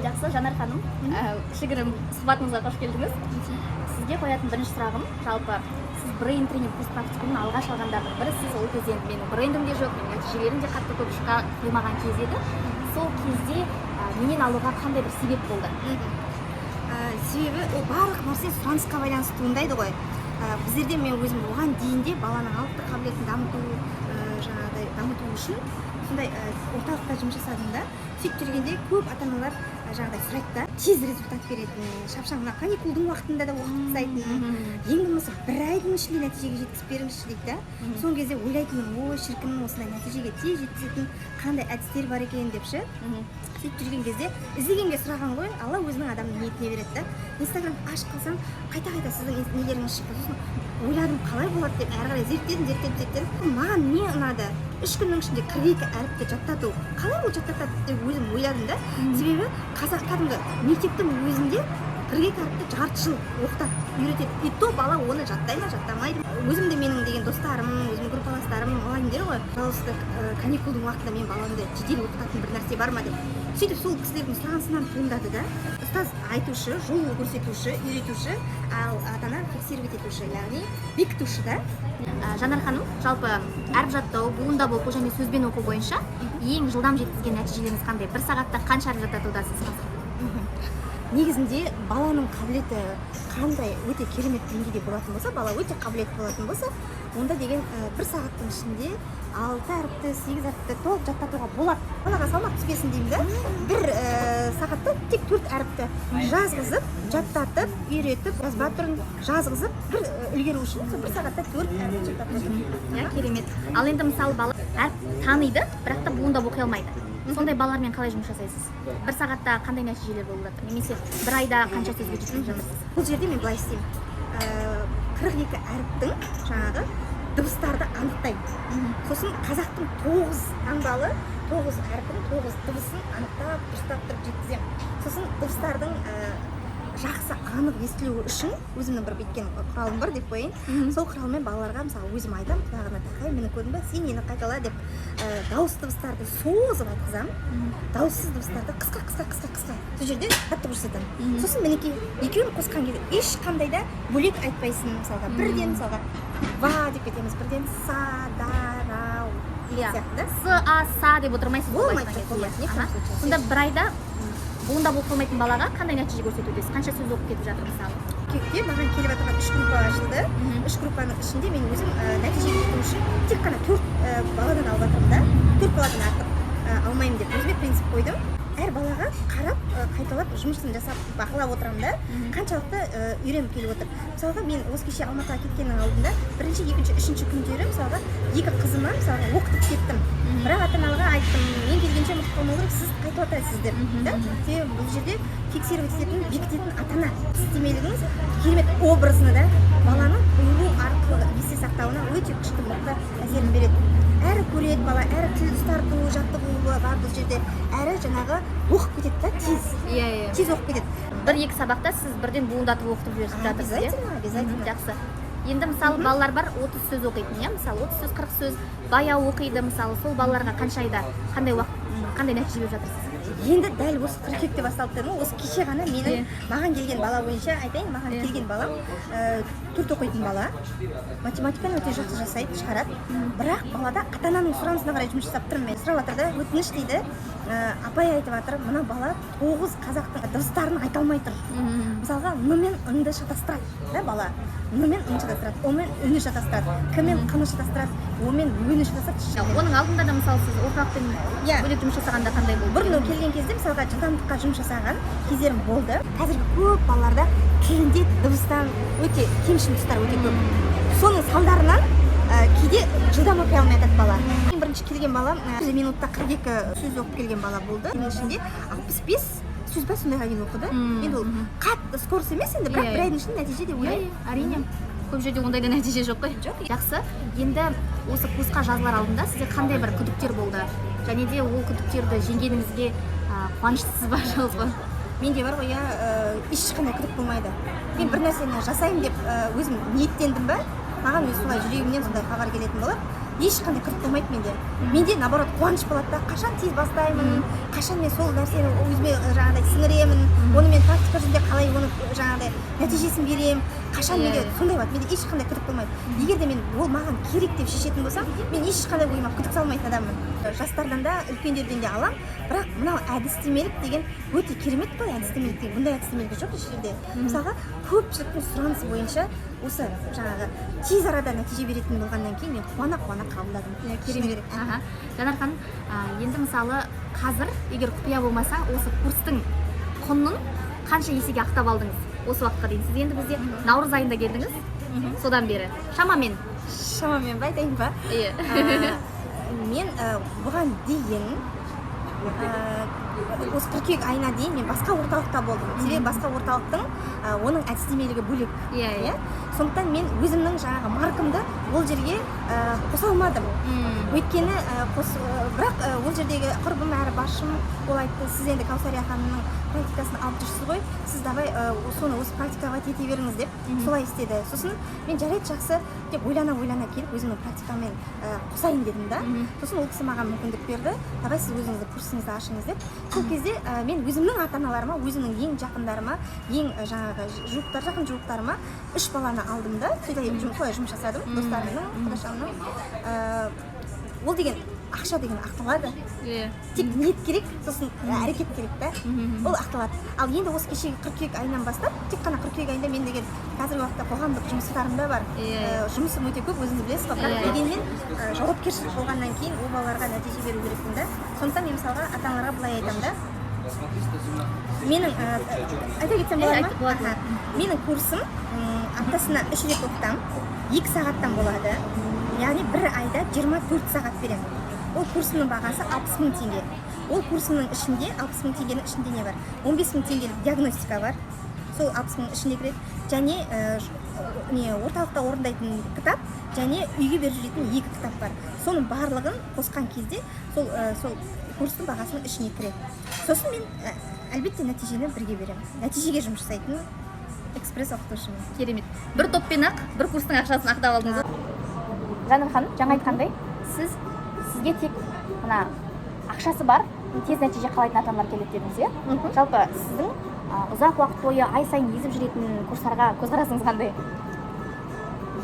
Жақсы, Жанар ханым, кішігірім сұхбатымызға қош келдіңіз. Сізге қоятын бірінші сұрағым: жалпы сіз брейн тренинг курс практикумын алғаш алғандардың бірісіз. Ол кезде енді менің брендім де жоқ, менің нәтижелерім де қатты көп шыға қоймаған кез еді. Сол кезде менен алуға қандай бір себеп болды? Себебі ол барлық нәрсе сұранысқа байланысты туындайды ғой. Біздерде мен өзім оған дейін де баланың алыптық қабілетін дамыту, жаңағыдай дамыту үшін сондай орталықта жұмыс жасадым да. Сөйтіп жүргенде көп ата аналар жаңағыдай сұрайды да, тез результат беретін, шапшаң, мына каникулдың уақытында да оқытып тастайтын, ең болмаса бір айдың ішінде нәтижеге жеткізіп беріңізші дейді да. Сол кезде ойлайтынмын: ой, шіркін, осындай нәтижеге тез жеткізетін қандай әдістер бар екен деп ше. Сөйтіп жүрген кезде іздегенге сұраған ғой, Алла өзінің адамның ниетіне береді да. Инстаграм ашып қалсам, қайта қайта сіздің нелеріңіз шықты. Сосын ойладым, қалай болады деп, әрі қарай зерттедім, зерттедім, зерттедім. Маған не ұнады? 3 күннің ішінде 42 әріпті жаттату, қалай ол жаттатады деп өзім ойладым да. Себебі қазақ кәдімгі мектептің өзінде 42 әріпті жарты жыл оқытады, үйретеді, и то бала оны жаттай ма, жаттамайды ма? Өзім де, менің деген достарым, өзімнің группаластарым, мұғалімдер ғой, пожалуйста, каникулдың уақытында мен баламды жедел оқытатын бір нәрсе бар ма деп. Сөйтіп сол кісілердің сұранысынан туындады да. Ұстаз айтушы, жол көрсетуші, үйретуші, ал ата ана фиксировать етуші, яғни бекітуші да. Жанар ханым, жалпы әріп жаттау, буындап оқу және сөзбен оқу бойынша ең жылдам жеткізген нәтижелеріңіз қандай? Бір сағатта қанша әріп жаттатудасыз қазір? Негізінде баланың қабілеті қандай өте керемет деңгейде болатын болса, бала өте қабілетті болатын болса, онда деген бір сағаттың ішінде алты әріпті, сегіз әріпті толық жаттатуға болады. Балаға салмақ түспесін деймін да, бір сағатта тек төрт әріпті жазғызып, жаттатып, үйретіп, жазба түрін жазғызып, бір үлгеру үшін сол бір сағатта төрт әріпті жаттатып отырмын. Иә, керемет. Ал енді мысалы бала әріп таниды, бірақ та буындап оқи алмайды. Сондай балалармен қалай жұмыс жасайсыз? Бір сағатта қандай нәтижелер болып жатыр немесе бір айда қанша сөзге жеткізіп жатырсыз? Бұл жерде мен былай істеймін: 42 әріптің жаңағы дыбыстарды анықтаймын. Сосын қазақтың тоғыз таңбалы, тоғыз әрпін, тоғыз дыбысын анықтап, дұрыстап тұрып жеткіземін. Сосын дыбыстардың жақсы, анық естілуі үшін өзімнің бір бүйткен құралым бар деп қояйын. Сол құралмен балаларға, мысалы, өзім айтамын, құлағына тақаймын: міне, көрдің ба, сен нені қайтала деп. Дауыс дыбыстарды созып айтқызамын, дауыссыз дыбыстарды қысқа, қысқа, қысқа, қысқа. Сол жерде жаттығу жасатамын. Сосын мінекей, екеуін қосқан кезде ешқандай да бөлек айтпайсың. Мысалға, бірден, мысалға, ва деп кетеміз, бірден са, да, ра деген сияқты да. С, а, са деп отырмайсыз ғой. Болмайды, былайша жоқ, болмайды. айтқан Ни в кезде. коем случае. Сонда бір айда буындап оқи алмайтын балаға қандай нәтиже көрсетудесіз? Қанша сөз оқып кетіп жатыр, мысалы? Қыркүйекте маған келіп жатырған үш группа ашылды. Үш группаның ішінде мен өзім нәтижеге жету үшін тек қана төрт баладан алып жатырмын да. Төрт баладан артық алмаймын деп өзіме принцип қойдым. Әр балаға қарап, қайталап жұмысын жасап, бақылап отырамын да, қаншалықты үйреніп келіп отыр. Мысалға, мен осы кеше Алматыға кеткеннің алдында бірінші, екінші, үшінші күндері, мысалға, екі қызыма, мысалға, оқытып кеттім. Бірақ ата аналарға айттым: мен келгенше ұмытып қалмау керек, сіз қайталатасыз деп да. Себебі бұл жерде фиксировать ететін, бекітетін ата ана. Істемелігіңіз керемет, образно да, баланың қойылу арқылы есте сақтауына өте күшті, мықты әсерін береді. Әрі көреді бала, әрі тіл ұстарту жаттығуы бар бұл жерде, әрі жаңағы оқып кетеді да тез. иә иә Тез оқып кетеді. Бір екі сабақта сіз бірден буындатып оқытып жіберіп жатырсыз, иә? Обязательно, обязательно. Жақсы. Енді мысалы балалар бар 30 сөз оқитын, иә, мысалы, 30 сөз, 40 сөз баяу оқиды. Мысалы, сол балаларға қанша айда, қандай уақыт, қандай нәтиже беріп жатырсыз? Енді дәл осы қыркүйекте басталды дедім ғой. Осы кеше ғана менің маған келген бала бойынша айтайын. Маған келген балам төрт оқитын бала, математиканы өте жақсы жасайды, шығарады. Бірақ балада ата ананың сұранысына қарай жұмыс жасап тұрмын мен. Сұрап жатыр да, өтініш дейді, апай айтып жатыр, мына бала тоғыз қазақтың дыбыстарын айта алмай тұр. Мысалға, н мен ңды шатастырады да бала, н мен ң шатастырады, о мен үні шатастырады, к мен қны шатастырады, о мен өні шатастырады. Оның алдында да, мысалы, сіз орталықпен бөлек жұмыс жасағанда қандай болды? Бұрын келген кезде, мысалға, жылдамдыққа жұмыс жасаған кездерім болды. Қазіргі көп балаларда тілінде дыбыстан өте кемшін тұстар өте көп. Соның салдарынан кейде жылдам оқи алмай жатады бала. Ең бірінші келген балам минутта 42 сөз оқып келген бала болды. Оның ішінде 65 сөз ба, сондайға дейін оқыды. Енді ол қатты скорость емес енді, бірақ бір айдың ішінде нәтиже деп ойлаймын. Иә, әрине, көп жерде ондай да нәтиже жоқ қой. Жоқ. Жақсы. Енді осы курсқа жазылар алдында сізде қандай бір күдіктер болды және де ол күдіктерді жеңгеніңізге қуаныштысыз ба жалпы? Менде бар ғой, иә, ешқандай күдік болмайды. Мен бір нәрсені жасаймын деп өзім ниеттендім ба, маған өзі солай жүрегімнен сондай хабар келетін болады. Ешқандай күдік болмайды менде. Менде наоборот қуаныш болады да: қашан тез бастаймын, қашан мен сол нәрсені өзіме жаңағыдай сіңіремін. Нәтижесін беремін қашан. Менде сондай болады, менде ешқандай күдік болмайды. Егер де мен ол маған керек деп шешетін болсам, мен ешқандай ойыма күдік салмайтын адаммын. Жастардан да, үлкендерден де аламын, бірақ мынау әдістемелік деген өте керемет қой. Әдістемелік деген, бұндай әдістемелік жоқ еш жерде. Мысалға, көпшіліктің сұранысы бойынша осы жаңағы тез арада нәтиже беретін болғаннан кейін, мен қуана қуана қабылдадым. Иә, Шыны керемет. керек. Аха, Жанар ханым, енді мысалы, қазір егер құпия болмаса, осы курстың құнын қанша есеге ақтап алдыңыз осы уақытқа дейін? Сіз енді бізде наурыз айында келдіңіз, содан бері шамамен. Шамамен ба, айтайын ба? Иә. Мен бұған дейін, осы қыркүйек айына дейін мен басқа орталықта болдым, себебі басқа орталықтың оның әдістемелігі бөлек. Иә, иә. Сондықтан мен өзімнің жаңағы маркамды ол жерге қоса алмадым. Өйткені бірақ ол жердегі құрбым әрі басшым, ол айтты: «Сіз енді Каусария ханымның практикасын алып жүрсіз ғой, сіз давай соны осы практиковать ете беріңіз», — деп солай істеді. Сосын мен «жарайды, жақсы» деп ойлана ойлана келіп, өзімнің практикаммен қосайын дедім да. Сосын ол кісі маған мүмкіндік берді: «Давай, сіз өзіңіздің курсыңызды ашыңыз», — деп. Сол кезде мен өзімнің ата аналарыма, өзімнің ең жақындарыма, ең жаңағы жуықтар, жақын жуықтарыма үш баланы алдым да, солай жұмыс жасадым достарымның, құдашамның. Ол деген ақша деген ақталады. Тек ниет керек, сосын әрекет керек та, ол ақталады. Ал енді осы кешегі қыркүйек айынан бастап, тек қана қыркүйек айында, мен деген қазіргі уақытта қоғамдық жұмыстарым да бар. Жұмысым өте көп, өзіңіз білесіз ғой, бірақ дегенмен жауапкершілік болғаннан кейін, ол балаларға нәтиже беру керекпін да. Сондықтан мен мысалға ата аналарға былай айтамын да, менің айта кетсем болады ма? Болады. Аха. Менің курсым аптасына үш рет оқытамын, 2 сағаттан болады, яғни бір айда 24 сағат беремін. Ол курсымның бағасы 60 000 теңге. Ол курсымның ішінде, 60 000 теңгенің ішінде не бар? 15 000 теңгелік диагностика бар, сол 60 000 ішіне кіреді, және не, орталықта орындайтын кітап және үйге беріп жүретін екі кітап бар. Соның барлығын қосқан кезде сол курстың бағасының ішіне кіреді. Сосын мен әлбетте нәтижені бірге беремін. Нәтижеге жұмыс жасайтын экспресс оқытушымын. Керемет, бір топпен ақ бір курстың ақшасын ақтап алдыңыз ғой, Жанар ханым. Жаңа айтқандай, сізге тек мына ақшасы бар, тез нәтиже қалайтын ата аналар келеді дедіңіз, иә? Мхм. Жалпы сіздің ұзақ уақыт бойы ай сайын езіп жүретін курстарға көзқарасыңыз қандай?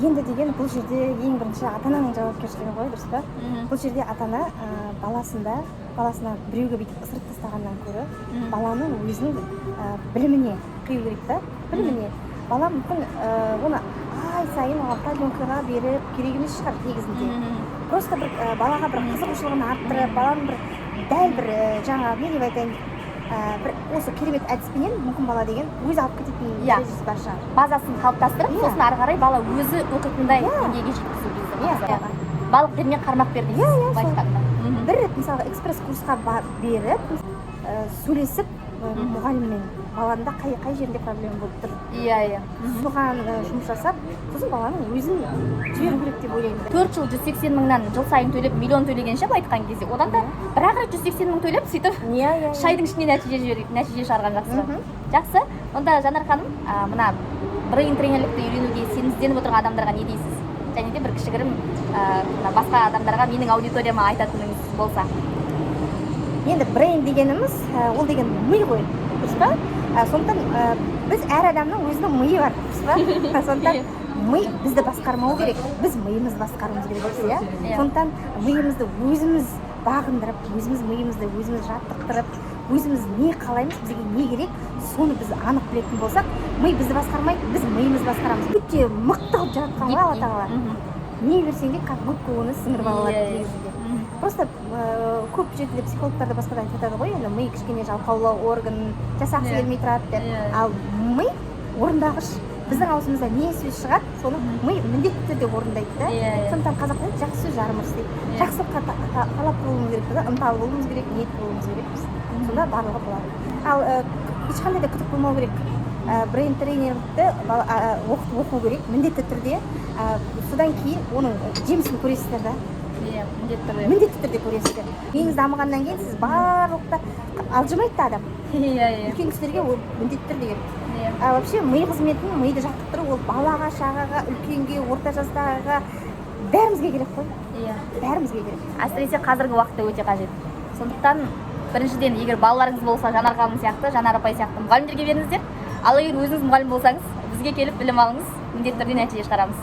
Енді деген бұл жерде ең бірінші ата ананың жауапкершілігі ғой, дұрыс па? Бұл жерде ата ана баласына біреуге бүйтіп ысырып тастағаннан гөрі, баланың өзінің біліміне құю керек та, біліміне. Бала мүмкін оны ай сайын оған продленкаға беріп керек емес шығар негізінде. Просто бір балаға бір қызығушылығын арттырып, баланың бір дәл бір жаңағы не деп айтайын, бір осы керемет әдіспенен мүмкін бала деген өзі алып кететін дәрежесі бар шығар. Базасын қалыптастырып, сосын ары қарай бала өзі оқитындай деңгейге жеткізу біздің мақсат. Балық бермей, қармақ бер дейсіз Иә, иә, былай сол. айтқанда. Бір рет мысалға экспресс курсқа беріп, сөйлесіп мұғаліммен, баланың да қай жерінде проблема болып тұр, иә иә соған жұмыс жасап, сосын баланың өзін жіберу керек деп ойлаймын. 4 жыл 180 мыңнан жыл сайын төлеп, миллион төлегенше, былай айтқан кезде, одан да бір ақ рет 180 мың төлеп, сөйтіп иә иә шайдың ішіне нәтиже жібер, нәтиже шығарған жақсы. Жақсы, онда, Жанар ханым, мына брейн тренерлікті үйренуге сенімсізденіп отырған адамдарға не дейсіз? Және де бір кішігірім мына басқа адамдарға, менің аудиторияма айтатыныңыз болса. Енді брейн дегеніміз ол деген ми ғой, дұрыс па? Сондықтан біз, әр адамның өзінің миы бар, дұрыс па? Сондықтан ми бізді басқармау керек, біз миымызды басқаруымыз керекпіз, иә. Иә. Сондықтан миымызды өзіміз бағындырып, өзіміз миымызды өзіміз жаттықтырып, өзіміз не қалаймыз, бізге не керек, соны біз анық білетін болсақ, ми бізді басқармайды, біз миымызды басқарамыз. Өте мықты қылып жаратқан ғой Алла Тағала. Не берсең де, как губка, оны сіңіріп ала алады Иә, иә. негізінде. Просто көп жерде психологтар да, басқа да айтып жатады ғой, енді ми кішкене жалқаулау орган, жасағысы келмей тұрады деп. Иә. Ал ми орындағыш. Біздің аузымызда не сөз шығады, соны ми міндетті түрде орындайды да. Иә, иә. Сондықтан қазақта айтады, жақсы сөз жарым ырыс дейді. Жақсылыққа талап болуымыз керек та, ынталы болуымыз керек, ниетті болуымыз керекпіз, сонда барлығы болады. Ал ешқандай да күдік болмау керек. Брейн тренингті оқу керек міндетті түрде. Содан кейін оның жемісін көресіздер да. Иә, міндетті түрде. Міндетті түрде көресіздер. Миыңыз дамығаннан кейін сіз барлықта алжымайды да адам. иә иә Үлкен кісілерге ол міндетті түрде керек. Иә А вообще ми қызметін, миды жаттықтыру ол балаға, шағаға, үлкенге, орта жастағыға, бәрімізге керек қой. Бәрімізге керек. Әсіресе қазіргі уақытта өте қажет. Сондықтан біріншіден, егер балаларыңыз болса, Жанар ханым сияқты, Жанар апай сияқты мұғалімдерге беріңіздер. Ал егер өзіңіз мұғалім болсаңыз, Бізге келіп білім алыңыз, міндетті түрде нәтиже шығарамыз.